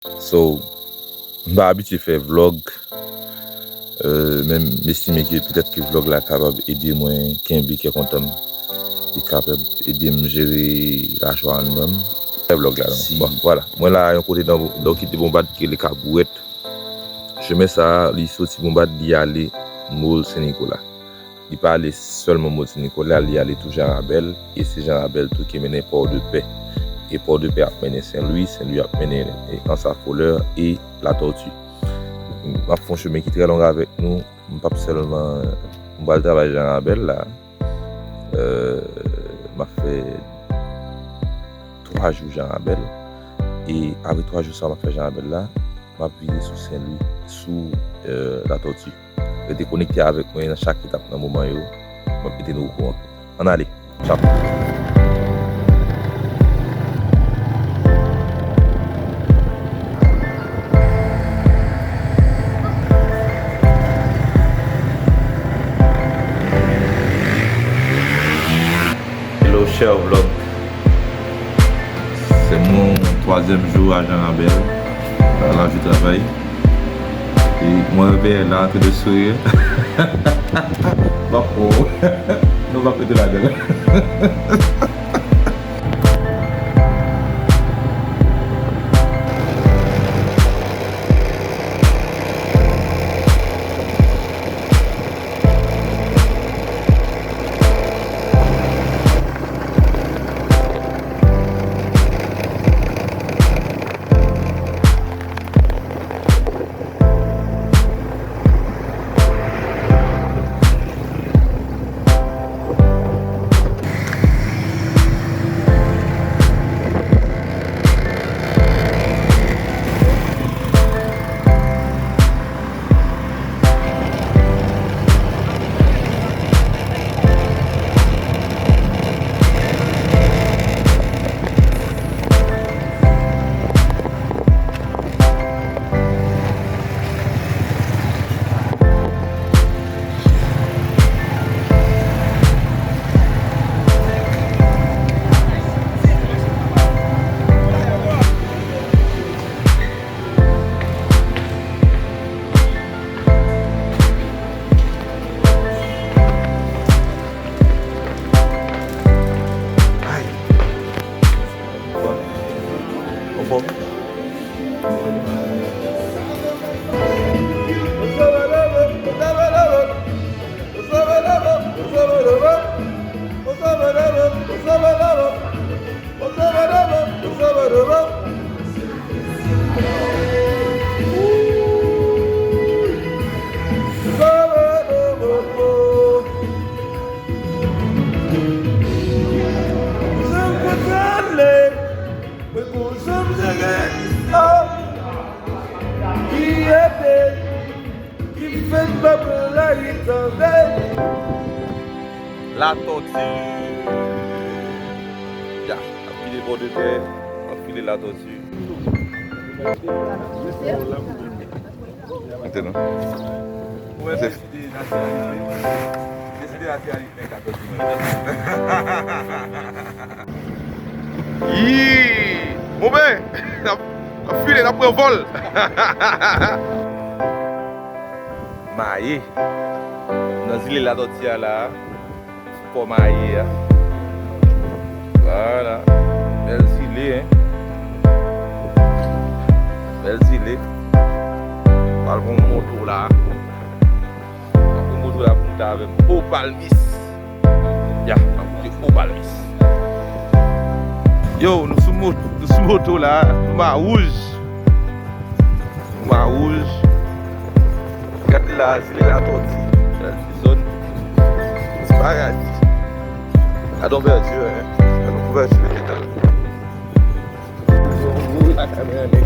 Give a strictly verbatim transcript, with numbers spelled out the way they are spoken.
So, m pa abitye fè vlòg, euh, men m estime ke petèt ke vlòg la kapab ede mwen kenbe kè kontan m. Li kapab ede m jere lajwa anndan m. Fè vlòg la non. Si. Bon, vwala. Mwen la yon kote nan, nan kite Bonbad ki rele Kabourèt. Chemen sa a, li soti Bonbad, li ale Mòl Sen Nikola. Li pa ale sèlman Mòl Sen Nikola, li ale tou Jan Rabèl, e se Jan Rabèl tou ki mennen Pòdepè. E Pòdepè ap mennen Sen Lwi, Sen Lwi ap mennen, e, Anse à Fleurs e Latòti. M ap fè yon chemen ki trè long avèk nou. M p ap sèlman, m pral travay Jan Rabèl la. Euh, m ap fè twa jou Jan Rabèl. E apre twa jou sa m ap fè Jan Rabèl la, m ap vire sou Sen Lwi, sou, euh, Latòti. Rete konekte avèk mwen nan chak etap nan moman yo. M ap mete nou okouran. Ann ale. Tchao. Hello, Share Vlog. C'est mon troisième jour à Jean Rabel, à la vie travail. E mwen wè P L la antre de sourire. M ap pran w. Nou p ap rete ladan l. Anfòm? Latòti. Ya, ap kite Pòdepè, ap file Latòti. Monte non. Monte. Yii! Bon ben, n ap, n ap file, n ap pran vòl. Maye. Nan zile Latòti a la. Pò Maye a. Vwala. Bèl zile, en. Bèl zile. Pral pran moto la. Pran moto la pou moute avè m. O Palmis. Ya, m ap moute O Palmis. Yo, nou sou mo-, nou sou moto la. Nou ba wouj. Nwa wouj. Gade la, zile Latòti. Bèl ti zòn. Ti paradi. Gade yon vèti, wi. Gade yon vèti, wi. Gade yon vèti, wi.